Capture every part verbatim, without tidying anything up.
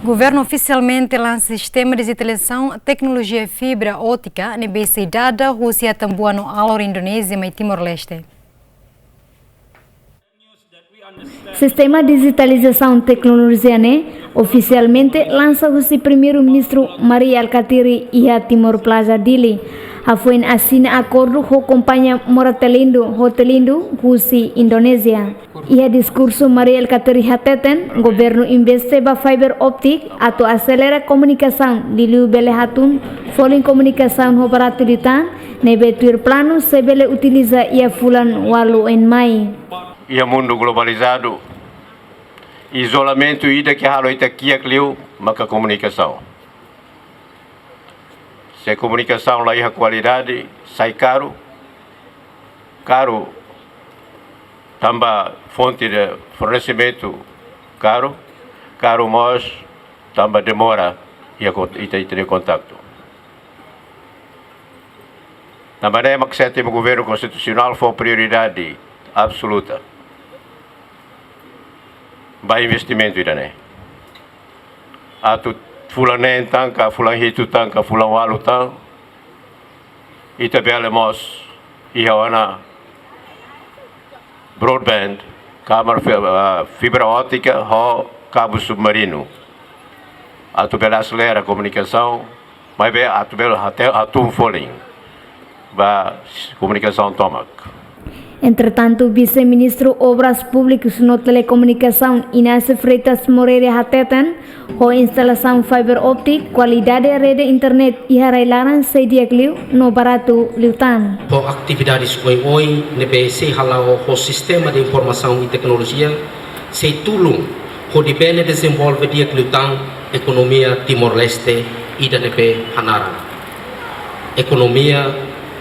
Governu ofisialmente lansa sistema dijitalizasaun teknolojia fibra ótika ne'ebé sei dada husi Atambua no Alor, Indonézia, mai Timor-Leste. Sistema dijitalizasaun teknolojia ne'e ofisialmente lansa husi Primeiru-Ministru Mari Alkatiri iha Timor Plaza, Dili. Hafoin asina akordu ho kompañia Moratelindo ho Telindo husi Indonézia. Iha diskursu, Mari Alkatiri hateten, governu investe ba fiber optic atu aselera komunikasaun, liuliu bele hatún folin komunikasaun ho baratu liután, ne'ebé tuir planu sei bele utiliza iha fulan ualu oin mai. Iha mundu globalizadu, izolamentu ida ke halo ita kiak liu maka komunikasaun. Se komunikasaun la iha kualidade, sai karu, karu tanba fonte de fornesimentu karu, karu mós tanba demora iha kon-, ita, ita-nia kontaktu. Tanba ne'e mak sétimu governu konstitusionál fó prioridade absoluta ba investimentu ida-ne'e. Atu fulan neen tan ka, fulan hitu tan ka, fulan ualu tan, ita bele mós iha ona broadband, kamar fi-, ah, fibra ótika ho kabu submarinu. Atu bele aselera komunikasaun, maibé atu bele hate-, hatún folin ba komunikasaun tomak. Entretantu, Vise-Ministru Obras Públikas no Telekomunikasaun, Inácio Freitas Moreira, hateten, ho instalasaun fiber optic, kualidade rede internet iha rai-laran sei di'ak liu no baratu liután. Ho atividades oioin ne'ebé sei hala'o ho sistema de informasaun i teknolojia, sei tulun hodi bele dezenvolve di'ak liután ekonomia Timor-Leste ida ne'ebé hanaran. Ekonomia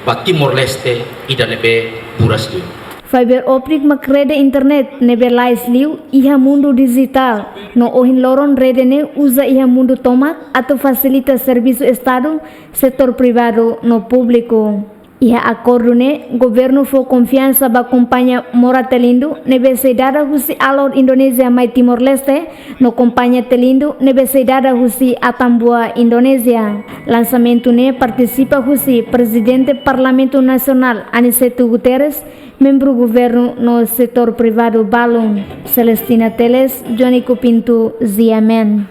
ba Timor-Leste ida ne'ebé buras liu. Fiber optic mak rede internet ne'ebé lais liu iha mundu dijitál, no ohin loron rede ne'e uza iha mundu tomak atu fasilita servisu Estadu, setór privadu no públiku. Iha akordu ne'e, governu fó konfiansa ba kompañia Moratelindo ne'ebé sei dada husi Alor, Indonézia, mai Timor-Leste, no kompañia Telindo ne'ebé sei dada husi Atambua, Indonézia. Lansamentu ne'e partisipa husi Prezidente Parlamentu Nasionál, Aniceto Guterres, membru governu no setór privadu balun. Celestina Teles, Jonico Pinto, G M N.